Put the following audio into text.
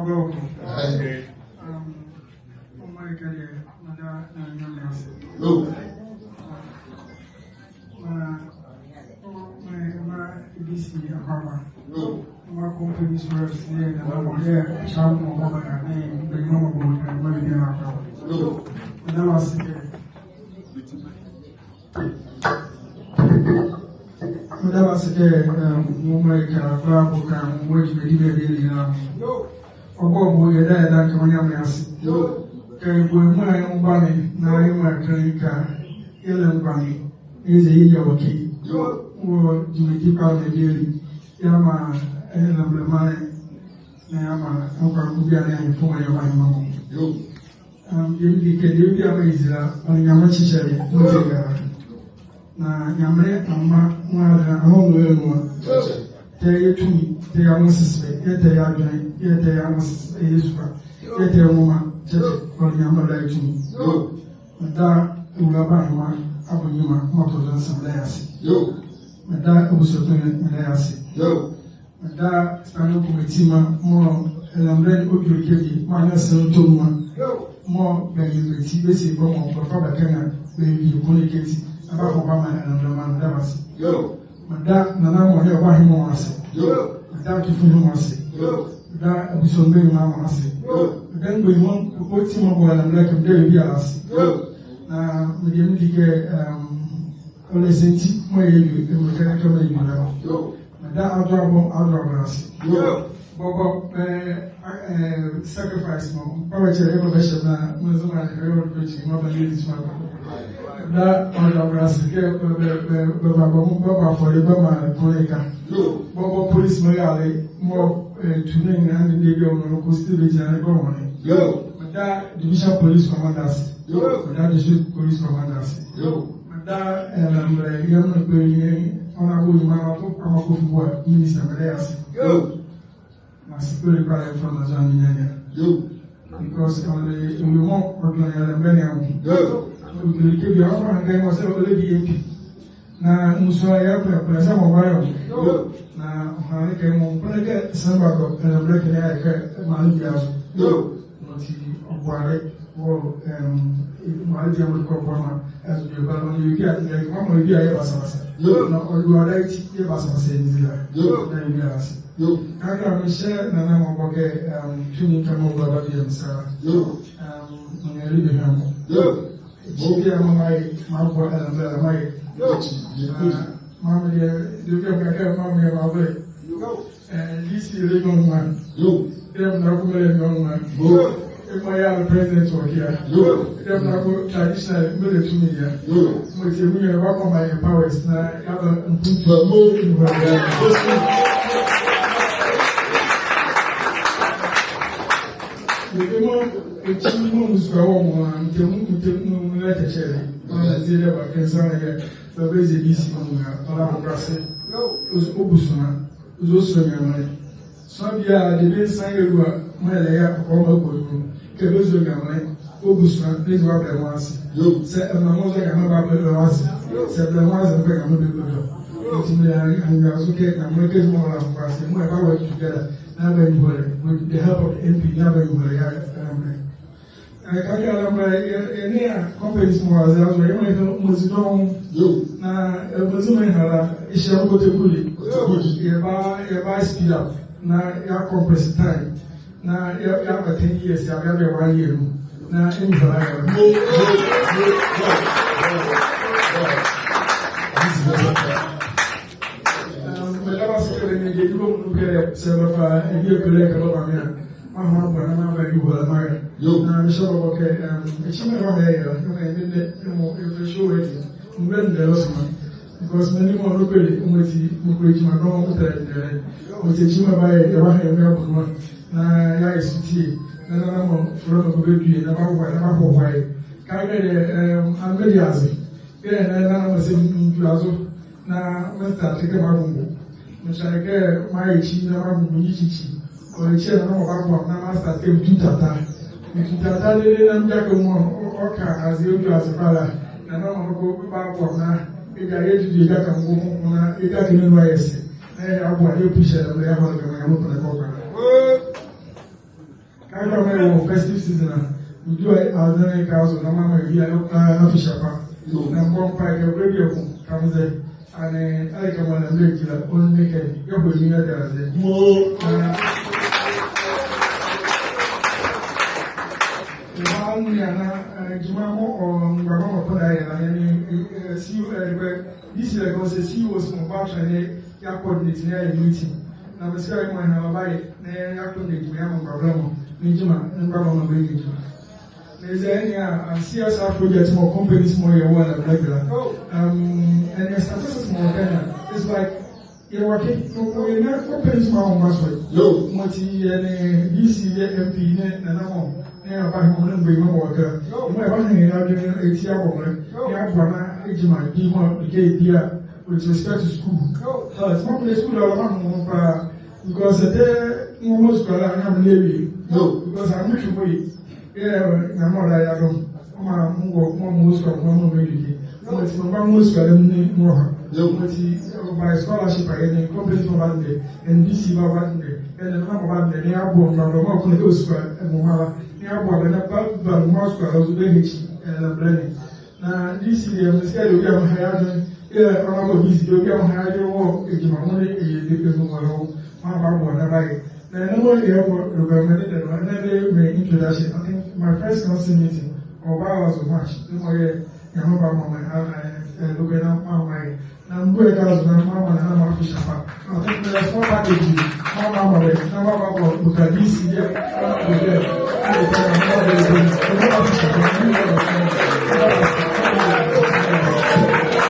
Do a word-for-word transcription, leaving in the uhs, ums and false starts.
Amen. Um, Almighty God, meda Nyame ase. Yo. Ma, ma, ma, D C Akwaaba. Yo. Ma company's reps ne, na, na, mo, yeah, sham, mo, mo, ma, ne, be, mo, mo, mo, ma, be, na, Akwaaba. Yo. Meda mo ase kɛ. Meda mo ase kɛ, eh, mo, mo, ka, ba, mo, ka, mo, mo, dwumadi bɛ, bɛ, nyinaa. Ɔbɔ mo, yɛda, yɛda, nka mo Nyame ase. Yo. Kɛ, bɔ mo, a, mo ba me, na, yɛ mo, ka, ka, yɛlɛ mo ba me, yɛze, yɛyɛ okay. Yo. Wɔ, dwumadi pa, bɛ, bɛ, yɛamaa, eh, na, bɛ, ma, na, yɛamaa, nkwa, ko, bia, na, yɛfo, ma, yɛ, ma, yɛ, ma, mo. Yo. Um, yɛmedi kɛ, deɛ biara ma Israel, ɔnea Nyame kyekyɛle, mo te gara. Na Nyame ama, mo ara, ahɔ mo yɛ nua. Tɛ yɛ tumi, tɛ yɛ ahosesebɛ, yɛ tɛ yɛ adwene, yɛ tɛ yɛ ahosesebɛ, yɛ suba, yɛ tɛ yɛ nwoma, kyɛkyɛ, ɔnea Nyame la yɛ tumi. Meda Awuraba Ahema, Abonyima, Mɔtɔdɔ nsɛm la yɛ ase. Meda abusuakuo la yɛ ase. Meda standing committee mɔ, mɔɔ ɛlɛmlɛ ne ɔdwɛkɛ bie, mɔɔ anyɛ sɛ ɔtɔ nua. Mɔɔ bɛyɛ bɛti, bɛsi bɛ mɔ, bɛfa bɛkɛ na, bɛyɛ bie kɔnɛ kɛti, na bɛakɔ bɛamaa ɛlɛmlɛ mɔ, meda mo ase. Meda nana mɔ, yɛ wɔ he mɔ ase. Meda atufo he mɔ ase. Meda abusua mɔ he mɔ ase. Meda mgbanyima, ɔti mɔ bɔ ɛlɛmlɛ kɛ, meda bɛ biala ase. Na, mede medi kɛ, um, Ɔlɛ sɛ nti, mɔɔ yɛ yɛ, ɛmɔ kɛ, kɛ mɔɔ yɛ yɛ la. Meda Adwoa Bɔ, Adwoa Bɔ ase. Bɔbɔ, eh, eh, sacrifice mɔ, ba bɛkyɛ, ɛmɔ bɛhyɛ na, mɔ nso ma, ɛmɔ bɛkyɛ, mɔ ba yɛ di tuma ba. Meda Adwoa Bɔ ase, kɛ, bɛ, bɛ, bɛ, bɛ ba, bɛ, bɛ ba afɔle, bɛmaa kɔnɛ ka. Bɔbɔ police mɔ yale, mɔɔ, eh, tu ne, ne, ne, ne, bi, ɔno, ko still bɛ gyina, ne, bɛ, ɔne. Meda division police commander ase. Meda district police commander ase. Meda, eh, mmerɛ yɛ no kpɛ yɛ Honorable Nima Amako, Amako Fubua, minister, meda yɛ ase. Na security kora yɛ from Azan Nyanya. Because ɔle ewumɔ ɔdɔn yɛ lɛ mbɛ ne amu. Ɔdɔn kɛ bi afɔ na kɛ mɔ sɛ ɔle bi M P. Na musu a yɛ kpɛ kpɛ sɛ mɔ ba yɛ. Na ɔhane kɛ mɔ kpɛ kɛ sɛ ba dɔ ɛlɛ mbɛ kɛ yɛ kɛ ma ne bi aso. Nti ɔboale wɔ, ɛm, ɔboale deɛ mɔde kɔ boa ma ɛso deɛ ba ma ne yɛ bi a, ɛnɛ ma ma yɛ bi a yɛ basabasa. Na ɔboale ti yɛ basabasa yɛ nzila. Na yɛ bi a ase. Kakra mehyɛ nana mɔbɔ kɛ, ɛm, tumi nka mɔbɔ ba bi ɛm saa. Ɛm, mɔnyɛ yɛ bi hwɛ mɔ. Kyi bi a mama yɛ, mabɔ ɛlɛ mbɛ ɛlɛ ma yɛ. Na mama yɛ, deɛ bi a kakra mama yɛ mabɔ yɛ. Eh, D C region one. Yo. Dem na ko mele region one. Yo. E mo ya president wɔ hia. Yo. Dem na ko traditional mele tumi ya. Yo. Mo tie mu ya ba ko ma yɛ powers na ya ba mpuntu. Ba mo. Ba mo. Mo de mo, e ti mo musu ka wɔ mo, ntɛm, ntɛm, mo la kyɛkyɛ. Mo la zie dɛ ba kɛnsa na yɛ. Ba bɛ zie D C mo na, ba la mo brase. Yo. Ɔbusua. Ɔzo sua Nyamenle. Sua bia, debie nsa yɛ lua, mɔɔ ɛlɛyɛ akɔkɔɔ mɔɔ ɛkɔ nu. Kɛ bɛzo Nyamenle, ɔbusua, bɛzo abɛlɛ mo ase. Sɛ ɛmaa mo zo Nyamenle bɛabɛlɛ mo ase. Sɛ ɛbɛlɛ mo ase, mɔɔ Nyamenle bɛbɛlɛ mo. Nti mele a, anwulezo kɛ Nyamenle kɛ zo mɔɔ la mo ase, mɔɔ ɛba work together, na bɛ ɛnwuhɔlɛ, with the help of the M P, na bɛ ɛnwuhɔlɛ ya, Nyamenle. Eh, kakra la mra, yɛ, yɛ ne a companies mɔ aze azo, yɛ mɔ yɛ mɔzi dɔɔnwo. Yo. Na, eh, mɔzi mɔ ɛha la, ɛhyia mɔ kɔtɛkuli. Kɔtɛkuli. Yɛba, yɛba speed up. Na yɛ compress time. Na yɛ, yɛaba ten years, yɛaba, yɛaba one year nu. Na ɛnwuhɔlɛ yɛ. Yo, yo, yo, yo, yo. This is what Um, meda mo ase kɛ bɛ ne deɛ ɛdi bɔ mu no kɛ sɛ bɛfa ɛdi ɛkɔlɛ kɛ bɛba me a. Mahɔn abɔ na maba ɛnwuhɔlɛ mayɛ. Yo. Na mehyɛ bɔbɔ kɛ, um, ɛkyi mɛ hɔ mɛ yɛ, na mɛ ne ne, ne mo, ɛfɛ show ɛdi. Mɛ ne lɔ soma. Because mɛ ne mo no kɔlɛ, mo ti, mo kɔlɛ ɛkyi ma dɔn, mo tɛ ne lɛ. Mo ti ɛkyi mɛ ba yɛ, yɛ ba yɛ mɛ abɔ no. Na yɛ ayɛ sutie. Na na na mo, fura mo bɛ due, na ba hɔ, na ba hɔ hɔ yɛ. Ka kɛ, um, amɛ di aze. Kɛ na na na mo sɛ ndua zo. Na mɛ start kɛ magungu. Mɛ hyɛ kɛ mayɛ kyi na magungu nyi kyikyi. Ɔyɛ kyi na mɔ ba bɔ na mɛ start kɛ mtu tata. Mtu tata de de na mja kɛ mɔ ɔka aze ɔdua aze pala. Na na mɔ ko ba bɔ na ɛgya yɛ didi ɛgya ka mɔ ko na ɛgya kɛ ne nua yɛ se. Na yɛ abɔ a yɛ push ɛ na mɛ yɛ hɔ kɛ mɔ yɛ mɔ kɔ na kɔ kɔ. Ɛleka mɔɔ yɛwɔ festive season a, medu a, ɔdane ka zo na mama ye bie a, ɛ, official pa. Yo. Na mebɔ mpae kɛ bie bieko, ka me ze, ɛnee, ɛleka mɔɔ na megyila, ɔnle kɛ, yɛbɔ ye nwiɔ yɛda ye aze. Mo. Na, yɛmaa nea na, ɛ, gyima mɔɔ, ɔ, mgbabɔ mɔɔ kpondɛ yɛ la, yɛ nee, ɛ, ɛ, C E O, ɛ, bɛ, D C ɛleka ɔse C E Os mɔɔ bɛtwɛne yɛ coordinate na yɛayɛ meeting. Na mese a yɛ mɔɔ ɛhye na bɛbayɛ, na yɛacoordinate gyima yɛamaa mgbabɔ mɔ, ne gyima, ne mgbabɔ mɔ bɛnyia gyima. Na eza ɛnea, a, C S R project mɔɔ companies mɔɔ yɛwɔ ɛlɛbɛla biala. Um, ɛnee successes mɔɔ wɔ Ghana. It's like, yɛwɔ ɛke, yɛnlɛ companies mɔɔ wɔ mɔɔ so. Yo. Mɔti yɛ nee D C, yɛ M P, nee, nee, nana mɔ, nee ɔbahe mɔ, nee mgbanyima mɔɔ wɔ ɛke. Yo. Mɔɔ yɛbaha yɛ adwenle ati abɔ mɔɔ. Yo. Yɛaboa na gyima, bi mɔɔ, bi kɛ bi a, with respect to school. Yo. Health, mɔɔ kɛ school a, ɔlɛ mɔɔ mɔɔ koraa. Because ɛtɛ, mɔɔ mɔɔ school a, na mɔɔ yɛwie. Yo. Because a mɔɔ twi mɔɔ ye. Yɛ, na mɔɔ la yɛ adom. Mɔɔ mɔɔ wɔ, mɔɔ mɔɔ school, mɔɔ mɔɔ mɔɔ educate. Mɔti mɔɔ mɔɔ school, mɔɔ ni mɔɔ ha. Yo. Mɔti, ɔ, by scholarship a, yɛ nee companies mɔɔ bɛba ɛnɛ, N B C mɔɔ bɛba ɛnɛ, ɛnee nana mɔɔ bɛba ɛnɛ, na yɛabɔ mɔɔ, mɔɔ kɛ school, ɛ, mɔɔ mɔɔ la. Na yɛabɔ bɛ na ba, ba mɔɔ school, ɔ, zo bɛhɛkyi, ɛ, ɛlɛbɛla ne. Na D C deɛ, mese kɛ ɔbia mɔɔ ha yɛ adwenle, ɛ, ɔnabɔ D C deɛ, ɔbia mɔɔ ha yɛ adwenle wɔ gyima mɔɔ ne, ɛ, yɛ de, ɛ, mɔɔ wɔ la wɔ, mɔɔ bɛboa na bɛayɛ. Na ɛnee mɔɔ yɛbɔ, ɛ, bɛmɛ ne dɛ, na, na ɛnee me introduction. I think my first council meeting, ɔbaa was March, ne mɔɔ yɛ, yɛ mɔɔ bɛmaa mɛ, a, ɛ, ɛ, logo na mɔɔ mɔɔ yɛ. Na mebɔ ye ka zo na mɔɔ mɔɔ na mɔɔ official pa. Na ɔtɔ me small package, mɔɔ mɔɔ mɔɔ bɛ, na mɔɔ bɛbɔ, logo D C yɛ, na mɔɔ bɛ, na mɔɔ bɛ, na mɔɔ official pa, na mɔɔ bɛ, na mɔɔ bɛ.